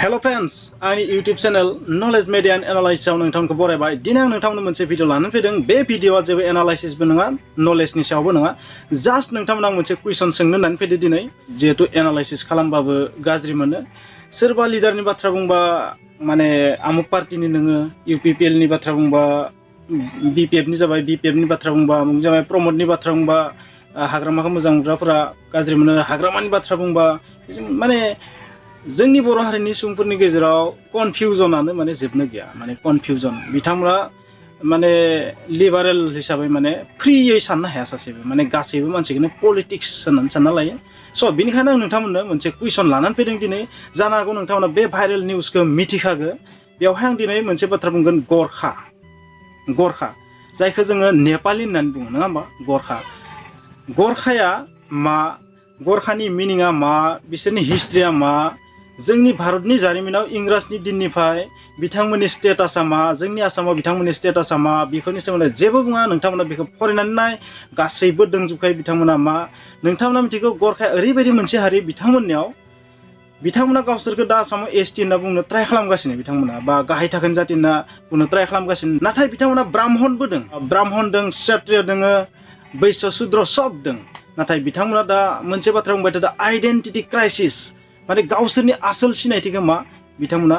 Hello friends, आंनि YouTube channel knowledge media and analysis आव नोंथांखौ बरायबाय। दिनै आं नोंथांनो मोनसे भिडिअ लानानै फैदों। बे भिडिअआ जेबो एनालाइसिसबो नङा, नलेजनि सायावबो नङा। जास्ट नोंथांमोनाव मोनसे कुइसन सोंनो होननानै फैदो दिनै। जिहेतु एनालाइसिस खालामबाबो गाज्रि मोनो। सोरबा लिडारनि बाथ्रा बुंबा माने आमुक पार्टिनि नोङो, UPPL नि बाथ्रा बुंबा BPF नि जाबाय, BPF नि बाथ्रा बुंबा आमुक जाबाय, प्रमदनि बाथ्रा बुंबा हाग्रामाखौ मोजां मोनग्राफोरा गाज्रि मोनो, हाग्रामानि बाथ्रा बुंबा माने जोंनि बर' हारिनि सुबुंफोरनि गेजेराव कनफिउजनानो माने जोबनो गैया। माने कनफिउजन, बिथांमोना माने लिबारेल हिसाबै माने फ्रियै साननो हाया सासेबो, माने गासैबो मानसिखौनो पलिटिक्स होननानै सानना लायो। स' बेनिखायनो आं नोंथांमोननो मोनसे कुइसन लानानै फैदों दिनै। जानो हागौ नोंथांमोना बे भाइरेल निउसखौ मिथिखागो। बेवहाय आं दिनै मोनसे बाथ्रा बुंगोन, गरखा। गरखा जायखौ जोङो नेपालि होननानै बुङो, नङा होमबा? गरखा। गरखाया मा? गरखानि मिनिङा मा? बिसोरनि हिस्ट्रिया मा? जोंनि भारतनि जारिमिनाव इंराजनि दिननिफ्राय बिथांमोननि स्टेटासा मा? जोंनि आसामाव बिथांमोननि स्टेटासा मा? बेफोरनि सोमोन्दै जेबो बुङा। नोंथांमोना बेखौ फरायनानै नाय, गासैबो दंजोबखायो बिथांमोना मा। नोंथांमोना मिथिगौ गरखाया ओरैबायदि मोनसे हारि, बिथांमोना गावसोरखौ दा आसामाव ST होनना बुंनो ट्राय खालामगासिनो, बिथांमोना बा गाहाय थाखोनि जाति होनना बुंनो ट्राय खालामगासिनो। नाथाय बिथांमोना ब्राह्मणबो दं, ब्राह्मण दं, क्षत्रिय दङ, बैश्य शुद्र सब दं। नाथाय बिथांमोना दा मोनसे बाथ्रा बुंबाय थादों, आइडेन्टिटि क्राइसिस। माने गावसोरनि आसल सिनायथिखौ मा बिथांमोना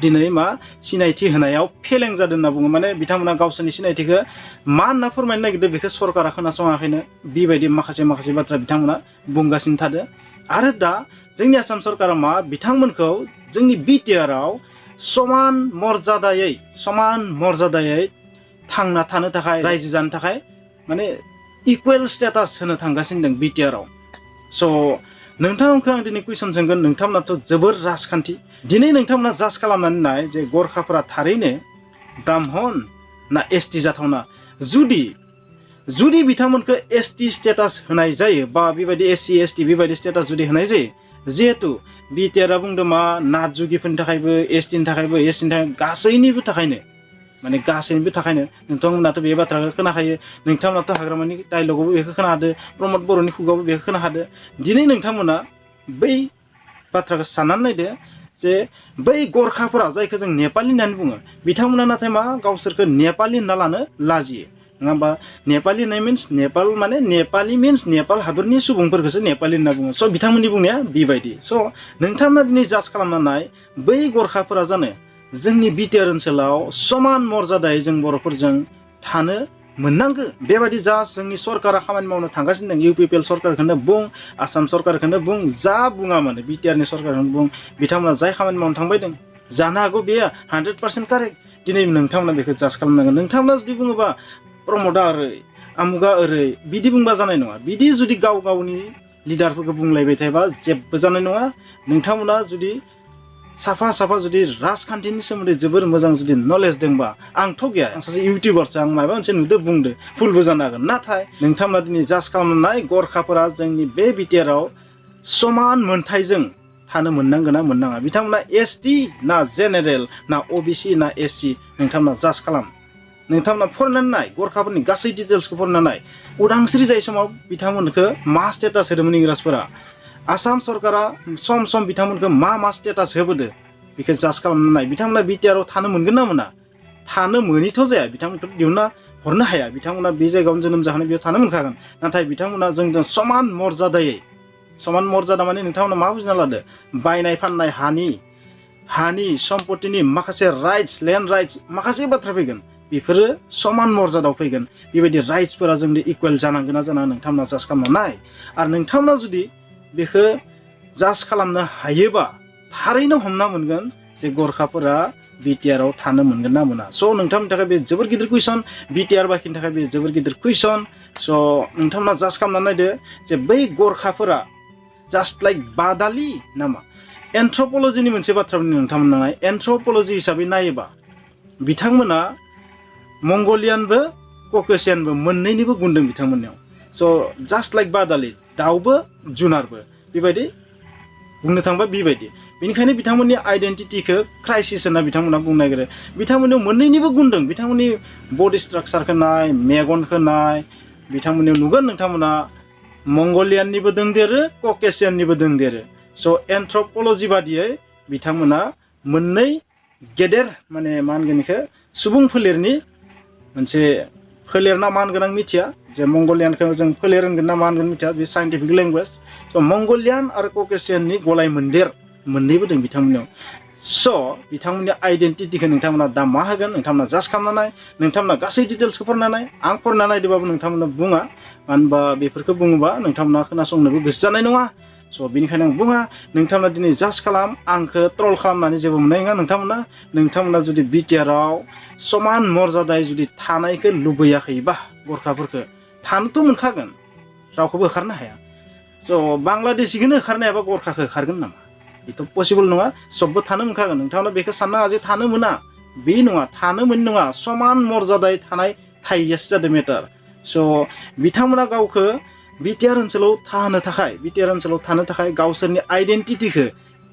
दिनै मा सिनायथि होनायाव फेलें जादों होनना बुङो। माने बिथांमोना गावसोरनि सिनायथिखौ मा होनना फोरमायनो नागिरदों बेखौ सरकारा खोनासङाखैनो, बेबायदि माखासे बाथ्रा बिथांमोना बुंगासिनो थादों। आरो दा जोंनि आसाम सरकारा मा बिथांमोनखौ जोंनि BTR आव समान मर्यादायै थांना थानो थाखाय, रायजो जानो थाखाय माने इकुवेल स्टेटास होनो थांगासिनो दं BTR आव। स' नोंथांमोनखौ आं दिनै कुइसन सोंगोन, नोंथांमोनाथ' जोबोर राजखान्थि। दिनै नोंथांमोना जाज खालामनानै नाय जे गरखाफोरा थारैनो ब्राह्मण ना ST जाथावना। जुदि बिथांमोनखौ ST स्टेटास होनाय जायो, बा बेबायदि SC ST बेबायदि स्टेटास जुदि होनाय जायो, जिहेतु BTR आ बुंदों मा नाथ जुगिफोरनि थाखायबो, ST नि थाखायबो, SC नि थाखाय गासैनिबो थाखायनो, माने गासैनिबो थाखायनो। नोंथांमोनाथ' बे बाथ्राखौ खोनाखायो। नोंथांमोनाथ' हाग्रामानि डायलगावबो बेखौ खोनाहादो, प्रमद बर'नि खुगायावबो बेखौ खोनाहादो। दिनै नोंथांमोना बै बाथ्राखौ साननानै नायदो जे बै गरखाफोरा, जायखौ जों नेपालि होननानै बुङो, बिथांमोना नाथाय मा गावसोरखौ नेपालि होनना लानो लाजियो, नङा होमबा? नेपालि होननाय मिन्स नेपाल, माने नेपालि मिन्स नेपाल हादरनि सुबुंफोरखौसो नेपालि होनना बुङो। स' बिथांमोननि बुंनाया बेबायदि। स' नोंथांमोना दिनै जाज खालामना नाय, बै गरखाफोरा जानो जोंनि BTR ओनसोलाव समान मर्यादायै जों बर'फोरजों थानो मोननांगो। बेबायदि जा जोंनि सरकारा खामानि मावनो थांगासिनो दं, UPPL सरकारखौनो बुं, आसाम सरकारखौनो बुं, जा बुङा मानो BTR नि सरकारखौनो बुं, बिथांमोना जाय खामानि मावनो थांबाय दं, जानो हागौ बेयो 100% कारेक्ट। दिनै नोंथांमोना बेखौ जाज खालामनांगोन। नोंथांमोना जुदि बुङोबा प्रमदा ओरै, आमुगा ओरै, बिदि बुंबा जानाय नङा। बिदि जुदि गावनि लिडारफोरखौ बुंलायबाय थायोबा जेबो जानाय नङा। नोंथांमोना जुदि साफा जुदि राजखान्थिनि सोमोन्दै जोबोर मोजां जुदि नलेज दंबा, आंथ' गैया, आं सासे इउटिउबारसो, आं माबा मोनसे नुदो बुंदो, भुलबो जानो हागोन। नाथाय नोंथांमोना दिनै जाज खालामनाय गरखाफोरा जोंनि बे BTR आव समान मोनथायजों थानो मोननांगोन ना मोननाङा? बिथांमोना ST ना जेनेरेल ना OBC ना SC? नोंथांमोना जाज खालाम। नोंथांमोना फरायनानै नाय, गरखाफोरनि गासै डिटेल्सखौ फरायनानै नाय। उदांस्रि जायै समाव बिथांमोनखौ मा स्टेटास होदोंमोन इंराजफोरा? आसाम सरकारा सम बिथांमोनखौ मा स्टेटास होबोदो? बेखौ जाज खालामनानै नाय। बिथांमोना BTR आव थानो मोनगोन ना मोना? थानो मोनैथ' जाया, बिथांमोनखौ दिहुनना हरनो हाया। बिथांमोना बे जायगायावनो जोनोम जाखानाय, बेयाव थानो मोनखागोन। नाथाय बिथांमोना जोंजों समान मर्यादा माने नोंथांमोना मा बुजिना लादो? बायनाय फाननाय हानि सम्पतिनि माखासे राइट्स, लेन्ड राइट्स, माखासे बाथ्रा फैगोन। बेफोरो समान मर्यादायाव फैगोन। बेबायदि राइट्सफोरा जोंनि इकुवेल जानांगोन ना जानाङा? नोंथांमोना जाज खालामना नाय। आरो नोंथांमोना जुदि बेखौ जाज खालामनो हायोबा थारैनो हमना मोनगोन जे गरखाफोरा BTR आव थानो मोनगोन ना मोना। स' नोंथांमोननि थाखाय बे जोबोर गिदिर कुइसन, BTR बाखिनि थाखाय बे जोबोर गिदिर कुइसन। स' नोंथांमोना जाज खालामना नायदो जे बै गरखाफोरा जास्ट लाइक बादालि नामा? एन्थ्रपलजिनि मोनसे बाथ्रा बुंनो नोंथांमोना। एन्थ्रपलजि हिसाबै नायोबा बिथांमोना मंगलियानबो ककेशियानबो मोननैनिबो गुन दं बिथांमोननियाव। स' जास्ट लाइक बादालि, दाउबो जुनारबो, बेबायदि बुंनो थांबा बेबायदि। बेनिखायनो बिथांमोननि आइडेन्टिटिखौ क्राइसिस होनना बिथांमोना बुंनो नागिरो। बिथांमोननियाव मोननैनिबो गुन दं। बिथांमोननि बडि स्ट्राक्चारखौ नाय, मेगनखौ नाय, बिथांमोननियाव नुगोन नोंथांमोना मंगलियाननिबो दंदेरो, ककेशियाननिबो दंदेरो। स' एन्थ्रपलजि बादियै बिथांमोना मोननै गेदेर माने मा होनगोन बेखौ सुबुं फोलेरनि मोनसे फोलेर ना मा होनगोन आं मिथिया जे मंगलियानखौ जों फोलेर होनगोन ना मा होनगोन मिथिया बे साइन्टिफिक लेंगुवेज स' मंगलियान आरो ककेशियाननि गलाय मोन्देर मोननैबो दं बिथांमोननियाव स' बिथांमोननि आइडेन्टिटिखौ नोंथांमोना दा मा होगोन नोंथांमोना जास्ट खालामना नाय नोंथांमोना गासै डिटेल्सखौ फरायना नाय आं फरायना नायदोंबाबो नोंथांमोना बुङा मानो होनबा बेफोरखौ बुङोबा नोंथांमोना खोनासंनोबो गोसो जानाय नङा स' बेनिखायनो आं बुङा नोंथांमोना दिनै जास्ट खालाम आंखौ ट्रल खालामनानै जेबो मोननाय नङा नोंथांमोना जुदि बिटिआरआव समान मर्यादायै जुदि थानायखौ लुबैयाखैबा गरखाफोरखौ थानोथ' मोनखागोन रावखौबो होखारनो हाया स' बांलादेशिखौनो होखारनो हायाबा गरखाखौ होखारगोन नामा बेथ' पसिबोल नङा सबबो थानो मोनखागोन नोंथांमोना बेखौ साननाङा जे थानो मोना बे नङा थानो मोन नङा समान मर्यादायै थानाय थायैयासो जादों मेटार स' बिथांमोना गावखौ बिटिआर ओनसोलाव थानो थाखाय गावसोरनि आइडेन्टिटिखौ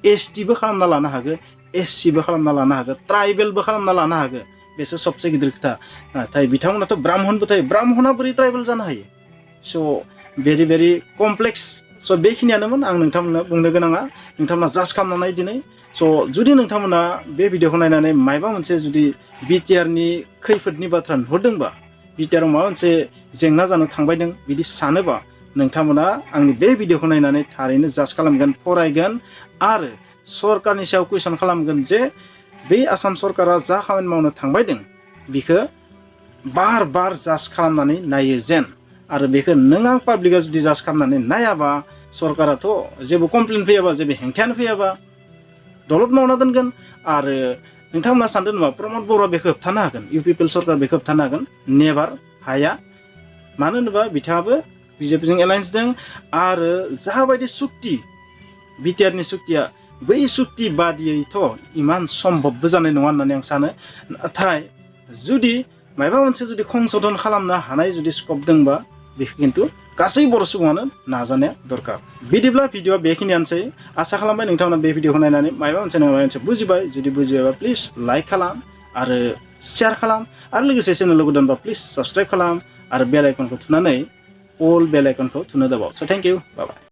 एसटिबो खालामना लानो हागोन एससिबो खालामना लानो हागोन ट्राइबेलबो खालामना लानो हागोन बेसो सबसे गिदिर खोथा नाथाय बिथांमोनाथ' ब्राह्मणबो थायो ब्राह्मणा बोरै ट्राइबेल जानो हायो स' भेरि भेरि कमप्लेक्स स' बेखिनियानोमोन आं नोंथांमोननो बुंनो गोनाङा नोंथांमोना जास्ट खालामनानै दिनै स' जुदि नोंथांमोना बे भिडिअखौ नायनानै माबा मोनसे जुदि बिटिआरनि खैफोदनि बाथ्रा नुहरदोंबा बिटिआराव माबा मोनसे जेंना जानो थांबायदों बिदि सानोबा नोंथांमोना आंनि बे भिडिअखौ नायनानै थारैनो जास्ट खालामगोन फरायगोन आरो सरकारनि सायाव कुइसन खालामगोन जे बे आसाम सरकारा जा खामानि मावनो थांबायदों बिखौ बार बार जास्ट खालामनानै नायो जेन आरो बेखौ नों आं पाब्लिकआ जुदि जास्ट खालामनानै नायाबा सरकाराथ' जेबो कमप्लेन फैयाबा जेबो हेंथायानो फैयाबा दलद मावना दोनगोन आरो नोंथांमोना सानदों नामा प्रमद बर'आ बेखौ होबथानो हागोन इउ पि पि एल सरकार बेखौ होबथानो हागोन नेभार हाया मानो होनोबा बिथाङाबो बिजेपिजों एलायन्स दं आरो जाबायदि सुक्ति बिटिआरनि सुक्तिया बै सुक्ति बादियैथ' इमान सम्भबबो जानाय नङा होननानै आं सानो नाथाय जुदि माबा मोनसे जुदि संशोधन खालामनो हानाय जुदि स्कप दंबा बेखौ खिन्थु गासै बर' सुबुङानो नाजानाया दरकार बिदिब्ला भिडिअआ बेखिनियानोसै आसा खालामबाय नोंथांमोना बे भिडिअखौ नायनानै माबा मोनसे बुजिबाय जुदि बुजियाबा प्लिज लाइक खालाम आरो शेयार खालाम आरो लोगोसे चेनेल गोदानबा प्लिज साबस्क्राइब खालाम आरो बेल आइकनखौ थुनानै अल बेल आइकनखौ थुनो दाबाव स' थेंक इउ बाय बाय